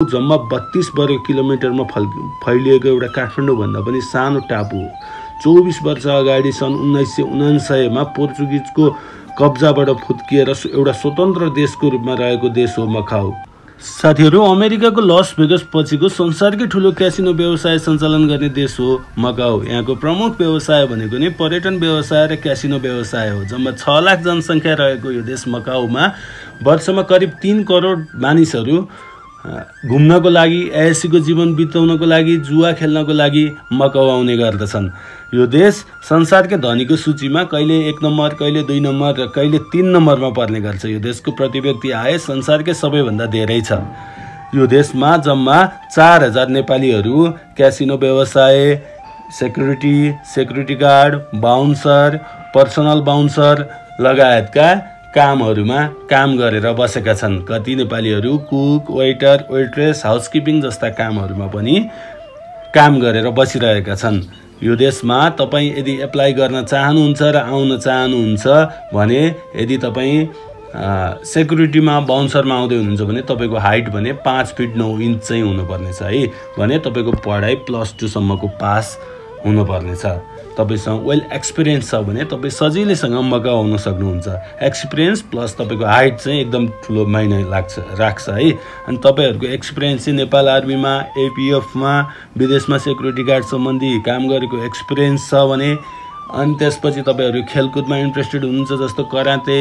जम्मा 32 वर्ग किलोमिटरमा फैलिएको एउटा काठमाडौँभन्दा पनि सानो टापु हो। 24 वर्ष अगाडि सन् 1999 मा पोर्चुगिजको कब्जाबाट फुत्किएर एउटा स्वतन्त्र देशको रूपमा रहेको देश हो मकाउ। साथीहरू, अमेरिकाको लस भेगस पछिको संसारकै ठुलो क्यासिनो व्यवसाय सञ्चालन गर्ने देश हो मकाउ। यहाँको प्रमुख व्यवसाय भनेको नै पर्यटन व्यवसाय र क्यासिनो व्यवसाय हो। जम्मा 6 लाख जनसङ्ख्या रहेको यो देश मकाउमा वर्षमा करिब 3 करोड मानिसहरू घुम्नको लागि, ऐसीको जीवन बिताउनको लागि, जुवा खेल्नको लागि मकाउ आउने गर्दछन्। यो देश संसारकै धनीको सूचीमा कहिले 1 नम्बर, कहिले 2 नम्बर र कहिले 3 नम्बरमा पर्ने गर्छ। यो देशको प्रति व्यक्ति आय संसारकै सबैभन्दा धेरै छ। यो देशमा जम्मा 4000 नेपालीहरू क्यासिनो व्यवसाय, security guard, bouncer, personal bouncer लगायतका कामहरूमा काम गरेर बसेका छन्। कति नेपालीहरू कुक, वेटर, वेट्रेस, हाउसकिपिङ जस्ता कामहरूमा पनि काम गरेर बसिरहेका छन्। यो देशमा तपाईँ यदि एप्लाई गर्न चाहनुहुन्छ र आउन चाहनुहुन्छ भने, यदि तपाईँ सेक्युरिटीमा बाउन्सरमा आउँदै हुनुहुन्छ भने तपाईँको हाइट भने 5 फिट 9 इन्च चाहिँ हुनुपर्नेछ है। भने तपाईँको पढाइ +2 सम्मको पास हुनुपर्नेछ। तपाईँसँग वेल एक्सपिरियन्स छ भने तपाईँ सजिलैसँग मकाउ आउन सक्नुहुन्छ। एक्सपिरियन्स प्लस तपाईँको हाइट चाहिँ एकदम ठुलो मायने राख्छ है। अनि तपाईँहरूको एक्सपिरियन्स चाहिँ नेपाल आर्मीमा, एपिएफमा, विदेशमा सेक्युरिटी गार्ड सम्बन्धी काम गरेको एक्सपिरियन्स छ भने, अनि त्यसपछि तपाईँहरू खेलकुदमा इन्ट्रेस्टेड हुनुहुन्छ जस्तो कराते,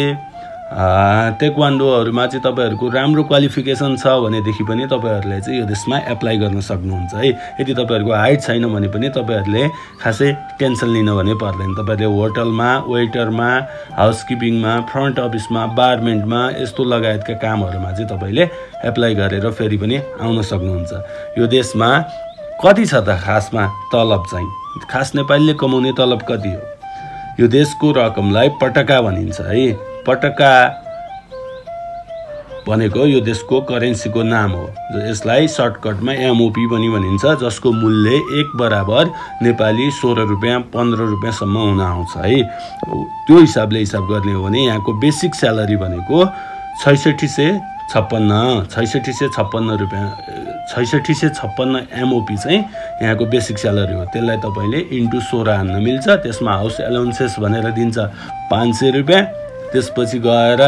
टेक्वान्डोहरूमा चाहिँ तपाईँहरूको राम्रो क्वालिफिकेसन छ भनेदेखि पनि तपाईँहरूले चाहिँ यो देशमा एप्लाई गर्न सक्नुहुन्छ है। यदि तपाईँहरूको हाइट छैन भने पनि तपाईँहरूले खासै टेन्सन लिन भने पर्दैन। तपाईँहरूले होटलमा, वेटरमा, हाउसकिपिङमा, फ्रन्ट अफिसमा, बारमेन्टमा यस्तो लगायतका कामहरूमा चाहिँ तपाईँले एप्लाई गरेर फेरि पनि आउन सक्नुहुन्छ। यो देशमा कति छ त खासमा तलब चाहिँ? खास नेपालीले कमाउने तलब कति हो? यो देशको रकमलाई पटका भनिन्छ है। पटका भनेको यो देशको करेन्सीको नाम हो। यसलाई सर्टकटमा एमओपी पनि भनिन्छ, जसको मूल्य 1 बराबर नेपाली 16 रुपियाँ 15 रुपियाँसम्म हुन आउँछ है। त्यो हिसाबले हिसाब गर्ने हो भने यहाँको बेसिक स्यालेरी भनेको 6656 रुपियाँ 6656 एमओपी चाहिँ यहाँको बेसिक स्यालेरी हो। त्यसलाई तपाईँले इन्टु 16 हान्न मिल्छ। त्यसमा हाउस एलाउन्सेस भनेर दिन्छ 500 रुपियाँ। त्यसपछि गएर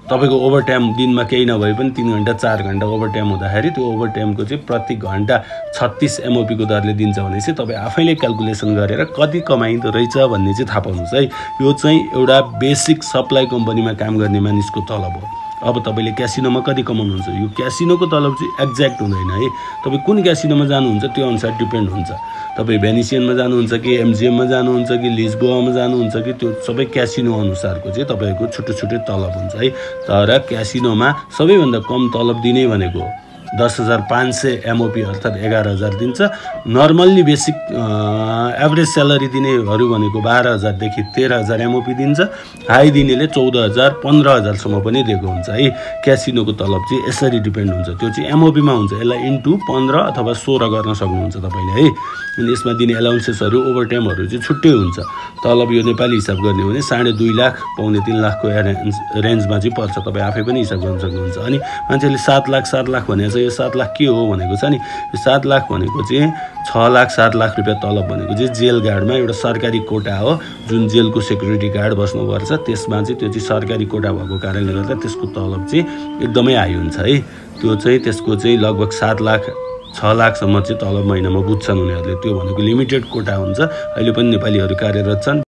तपाईँको ओभरटाइम दिनमा केही नभए पनि 3 घन्टा 4 घन्टा ओभरटाइम हुँदाखेरि त्यो ओभरटाइमको चाहिँ प्रति घन्टा 36 एमओपीको दरले दिन्छ भने चाहिँ तपाईँ आफैले क्यालकुलेसन गरेर कति कमाइँदो रहेछ भन्ने चाहिँ थाहा पाउनुहोस् है। यो चाहिँ एउटा बेसिक सप्लाई कम्पनीमा काम गर्ने मानिसको तलब हो। अब तपाईँले क्यासिनोमा कति कमाउनुहुन्छ? यो क्यासिनोको तलब चाहिँ एक्ज्याक्ट हुँदैन है। तपाईँ कुन क्यासिनोमा जानुहुन्छ त्यो अनुसार डिपेन्ड हुन्छ। तपाईँ भेनिसियनमा जानुहुन्छ कि एमजिएममा जानुहुन्छ कि लिस्बोआमा जानुहुन्छ कि त्यो सबै क्यासिनो अनुसारको चाहिँ तपाईँको छुट्टै तलब हुन्छ है। तर क्यासिनोमा सबैभन्दा कम तलब दिने भनेको 10,500 एमओपी अर्थात् 11,000 दिन्छ। नर्मल्ली बेसिक एभरेज स्यालेरी दिनेहरू भनेको 12,000 देखि 13,000 एमओपी दिन्छ। हाई दिनेले 14,000 15,000सम्म पनि दिएको हुन्छ है। क्यासिनोको तलब चाहिँ यसरी डिपेन्ड हुन्छ। त्यो चाहिँ एमओपीमा हुन्छ। यसलाई इन्टु 15 अथवा 16 गर्न सक्नुहुन्छ तपाईँले है। अनि यसमा दिने एलाउन्सेसहरू, ओभरटाइमहरू चाहिँ छुट्टै हुन्छ। तलब यो नेपाली हिसाब गर्ने हो भने 2.5 लाख पौने 3 लाखको रेन्जमा चाहिँ पर्छ। तपाईँ आफै पनि हिसाब गर्न सक्नुहुन्छ। अनि मान्छेले 7 लाख भनेको यो 7 लाख के हो भनेको छ नि, यो 7 लाख भनेको चाहिँ 6 लाख 7 लाख रुपियाँ तलब भनेको चाहिँ जेल गार्डमा एउटा सरकारी कोटा हो। जुन जेलको सेक्युरिटी गार्ड बस्नुपर्छ त्यसमा चाहिँ त्यो चाहिँ सरकारी कोटा भएको कारणले गर्दा त्यसको तलब चाहिँ एकदमै हाई हुन्छ है। त्यो चाहिँ त्यसको चाहिँ लगभग 7 लाख 6 लाखसम्म चाहिँ तलब महिनामा बुझ्छन् उनीहरूले। त्यो भनेको लिमिटेड कोटा हुन्छ। अहिले पनि नेपालीहरू कार्यरत छन्।